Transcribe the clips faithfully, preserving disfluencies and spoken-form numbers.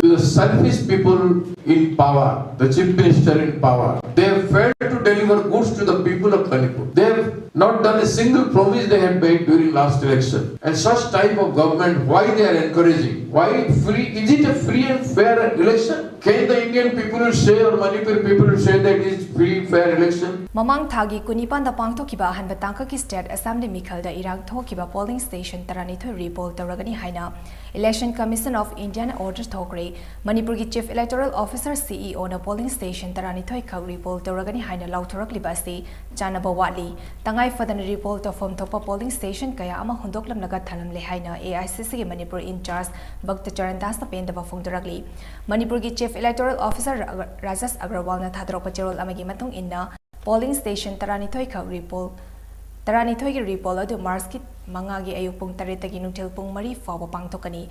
to the selfish people in power, the chief minister in power. They have failed to deliver goods to the people of Manipur. They have not done a single promise they had made during last election. And such type of government, why they are encouraging? Why free? Is it a free and fair election? Can the Indian people will say or Manipur people will say that it is free, fair election? ꯃꯃꯥꯡ ꯊꯥꯒꯤ ꯀꯨꯟꯅꯤꯄꯥꯟꯗ ꯄꯥꯡꯊꯣꯛꯈꯤꯕ ꯑꯍꯥꯟꯕ ꯇꯥꯡꯀꯛꯀꯤ state assembly ꯃꯤꯈꯜꯗ ꯏꯔꯥꯡ ꯊꯣꯛꯈꯤꯕ polling station ꯇꯔꯥꯅꯤꯊꯣꯏ repoll ꯇꯧꯔꯒꯅꯤ ꯍꯥꯏꯅ Election Commission of Indiaꯅ order ꯊꯣꯛꯈ꯭ꯔꯦ꯫ ꯃꯅꯤꯄꯨꯔꯒꯤ Chief Electoral Officer, CEOꯅ polling station ꯇꯔꯥꯅꯤꯊꯣꯏ ꯈꯛ repoll ꯇꯧꯔꯒꯅꯤ ꯍꯥꯏꯅ ꯂꯥꯎꯊꯣꯔꯛꯂꯤꯕ ꯑꯁꯤ ꯆꯥꯟꯅꯕ ꯋꯥꯠꯂꯤ꯫ ꯇꯉꯥꯏ ꯐꯗꯅ repoll ꯇꯧꯐꯝ ꯊꯣꯛꯄ polling station ꯀꯌꯥ ꯑꯃ ꯍꯨꯟꯗꯣꯛꯂꯝꯂꯒ ꯊꯝꯂꯝꯂꯦ ꯍꯥꯏꯅ AICCꯒꯤ ꯃꯅꯤꯄꯨꯔ in charge ꯚꯛꯇ ꯆꯔꯟ ꯗꯥꯁꯅ ꯄꯦꯟꯗꯕ ꯐꯣꯡꯗꯣꯔꯛꯂꯤ꯫ ꯃꯅꯤꯄꯨꯔꯒꯤ Chief Electoral Officer ꯔ-, ꯔꯥꯖꯦꯁ ꯑꯒꯔꯋꯥꯜꯅ ꯊꯥꯗꯣꯔꯛꯄ ꯆꯦꯔꯣꯜ ꯑꯃꯒꯤ ꯃꯇꯨꯡ ꯏꯟꯅ, polling station ꯇꯔꯥꯅꯤꯊꯣꯏ ꯈꯛ repoll, ꯇꯔꯥꯅꯤꯊꯣꯏꯒꯤ repoll ꯑꯗꯨ Marchꯀꯤ ꯃꯉꯥꯒꯤ ꯑꯌꯨꯛ ꯄꯨꯡ ꯇꯔꯦꯠꯇꯒꯤ ꯅꯨꯡꯊꯤꯜ ꯄꯨꯡ ꯃꯔꯤ ꯐꯥꯎꯕ ꯄꯥꯡꯊꯣꯛꯀꯅꯤ꯫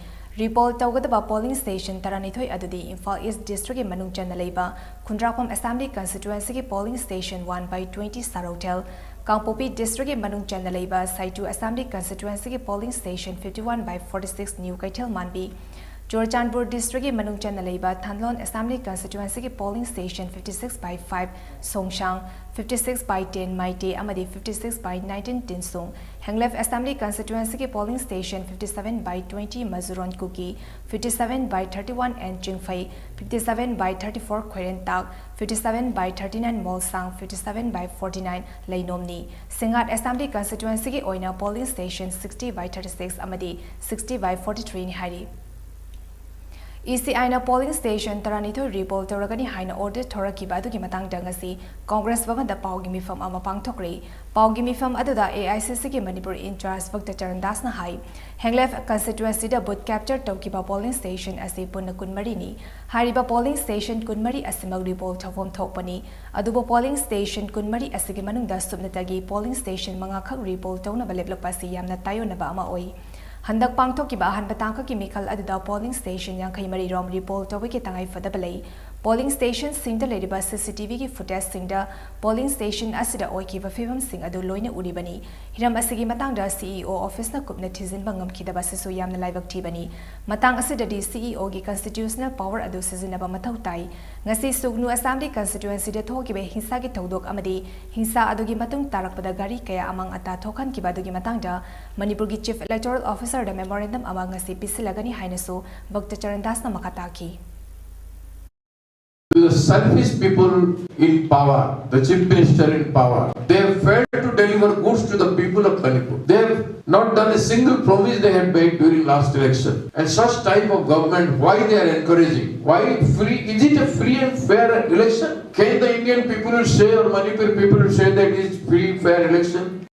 Repoll ꯇꯧꯒꯗꯕ polling station ꯇꯔꯥꯅꯤꯊꯣꯏ ꯑꯗꯨꯗꯤ Imphal East Districtꯀꯤ ꯃꯅꯨꯡ ꯆꯟꯅ ꯂꯩꯕ ꯈꯨꯟꯗ꯭ꯔꯥꯛꯄꯝ Assembly Constituencyꯒꯤ polling station one by twenty ꯁꯥꯔꯧꯊꯦꯜ, ꯀꯥꯡꯄꯣꯛꯄꯤ Districtꯀꯤ ꯃꯅꯨꯡ ꯆꯟꯅ ꯂꯩꯕ ꯁꯥꯏꯇꯨ Assembly Constituencyꯒꯤ polling station fifty one by forty six New ꯀꯩꯊꯦꯜ ꯃꯥꯟꯕꯤ, ꯆꯨꯔꯆꯥꯟꯄꯨꯔ Districtꯀꯤ ꯃꯅꯨꯡ ꯆꯟꯅ ꯂꯩꯕ ꯊꯥꯟꯂꯣꯟ Assembly Constituencyꯒꯤ polling station fifty six by five ꯁꯣꯡꯁꯥꯡ, fifty six by ten ꯃꯥꯏꯇꯦ ꯑꯃꯗꯤ fifty six by nineteen ꯇꯤꯟꯁꯨꯡ, ꯍꯦꯡꯂꯦꯞ Assembly Constituencyꯒꯤ polling station fifty seven by twenty Majuron Kuki, fifty seven by thirty one N Chingphei, fifty seven by thirty four Khoirentak, fifty seven by thirty nine Molsang, fifty seven by forty nine ꯂꯩꯅꯣꯝꯅꯤ꯫ Singngat Assembly Constituencyꯒꯤ ꯑꯣꯏꯅ polling station sixty by thirty six ꯑꯃꯗꯤ sixty by forty threeꯅꯤ ꯍꯥꯏꯔꯤ꯫ ECIꯅ polling station ꯇꯔꯥꯅꯤꯊꯣꯏ repoll ꯇꯧꯔꯒꯅꯤ ꯍꯥꯏꯅ order ꯊꯣꯔꯛꯈꯤꯕ ꯑꯗꯨꯒꯤ ꯃꯇꯥꯡꯗ ꯉꯁꯤ Congress ꯚꯕꯟꯗ ꯄꯥꯎꯒꯤ ꯃꯤꯐꯝ ꯑꯃ ꯄꯥꯡꯊꯣꯛꯈ꯭ꯔꯦ꯫ ꯄꯥꯎꯒꯤ ꯃꯤꯐꯝ ꯑꯗꯨꯗ AICCꯒꯤ Manipur in charge ꯚꯛꯇ Charan ꯗꯥꯁꯅ high, ꯍꯦꯡꯂꯦꯞ Constituencyꯗ booth capture ꯇꯧꯈꯤꯕ polling station ꯑꯁꯤ ꯄꯨꯟꯅ ꯀꯨꯟꯃꯔꯤꯅꯤ꯫ ꯍꯥꯏꯔꯤꯕ polling station ꯀꯨꯟꯃꯔꯤ ꯑꯁꯤꯃꯛ repoll ꯇꯧꯐꯝ ꯊꯣꯛꯄꯅꯤ꯫ ꯑꯗꯨꯕꯨ polling station ꯀꯨꯟꯃꯔꯤ ꯑꯁꯤꯒꯤ ꯃꯅꯨꯡꯗ ꯁꯨꯞꯅꯇꯒꯤ polling station ꯃꯉꯥ ꯈꯛ repoll ꯇꯧꯅꯕ ꯂꯦꯞꯂꯛꯄ ꯑꯁꯤ ꯌꯥꯝꯅ ꯇꯥꯏꯑꯣꯟꯅꯕ ꯑꯃ ꯑꯣꯏ꯫ ꯍꯟꯗꯛ ꯄꯥꯡꯊꯣꯛꯈꯤꯕ ꯑꯍꯥꯟꯕ ꯇꯥꯡꯀꯛꯀꯤ ꯃꯤꯈꯜ ꯑꯗꯨꯗ polling station ꯌꯥꯡꯈꯩ ꯃꯔꯤ ꯔꯣꯝ repoll ꯇꯧꯕꯒꯤ ꯇꯉꯥꯏ ꯐꯗꯕ ꯂꯩ꯫ ꯄꯣꯂꯤꯡ ꯁ꯭ꯇꯦꯁꯟꯁꯤꯡꯗ ꯂꯩꯔꯤꯕ ꯁꯤ ꯁꯤ ꯇꯤ ꯚꯤꯒꯤ ꯐꯨꯇꯦꯖꯁꯤꯡꯗ ꯄꯣꯂꯤꯡ ꯁ꯭ꯇꯦꯁꯟ ꯑꯁꯤꯗ ꯑꯣꯏꯈꯤꯕ ꯐꯤꯕꯝꯁꯤꯡ ꯑꯗꯨ ꯂꯣꯏꯅ ꯎꯔꯤꯕꯅꯤ꯫ ꯍꯤꯔꯝ ꯑꯁꯤꯒꯤ ꯃꯇꯥꯡꯗ ꯁꯤ ꯏ ꯑꯣ ꯑꯣꯐꯤꯁꯅ ꯀꯨꯞꯅ ꯊꯤꯖꯤꯟꯕ ꯉꯝꯈꯤꯗꯕ ꯑꯁꯤꯁꯨ ꯌꯥꯝꯅ ꯂꯥꯏꯕꯛ ꯊꯤꯕꯅꯤ꯫ ꯃꯇꯥꯡ ꯑꯁꯤꯗꯗꯤ ꯁꯤ ꯏ ꯑꯣꯒꯤ ꯀꯟꯁꯇꯤꯇ꯭ꯌꯨꯁꯅꯦꯜ ꯄꯥꯋꯔ ꯑꯗꯨ ꯁꯤꯖꯤꯟꯅꯕ ꯃꯊꯧ ꯇꯥꯏ꯫ ꯉꯁꯤ ꯁꯨꯒꯅꯨ ꯑꯁꯥꯝꯂꯤ ꯀꯟꯁꯇꯤꯇ꯭ꯌꯨꯑꯦꯟꯁꯤꯗ ꯊꯣꯛꯈꯤꯕ ꯍꯤꯡꯁꯥꯒꯤ ꯊꯧꯗꯣꯛ ꯑꯃꯗꯤ ꯍꯤꯡꯁꯥ ꯑꯗꯨꯒꯤ ꯃꯇꯨꯡ ꯇꯥꯔꯛꯄꯗ ꯒꯥꯔꯤ ꯀꯌꯥ ꯑꯃꯥꯡ ꯑꯇꯥ ꯊꯣꯛꯍꯟꯈꯤꯕ ꯑꯗꯨꯒꯤ ꯃꯇꯥꯡꯗ ꯃꯅꯤꯄꯨꯔꯒꯤ ꯆꯤꯐ ꯏꯂꯦꯛꯇꯣꯔꯦꯜ ꯑꯣꯐꯤꯁꯔꯗ ꯃꯦꯃꯣꯔꯦꯟꯗꯝ ꯑꯃ ꯉꯁꯤ ꯄꯤꯁꯤꯜꯂꯒꯅꯤ ꯍꯥꯏꯅꯁꯨ ꯚꯛꯇ ꯆꯔꯟ ꯗꯥꯁꯅ ꯃꯈꯥ ꯇꯥꯈꯤ꯫ To the selfish people in power, the chief minister in power, they have failed to deliver goods to the people of Manipur. They have not done a single promise they had made during last election. And such type of government, why they are encouraging? Why free? Is it a free and fair election? Can the Indian people will say or Manipur people will say that it is free, fair election?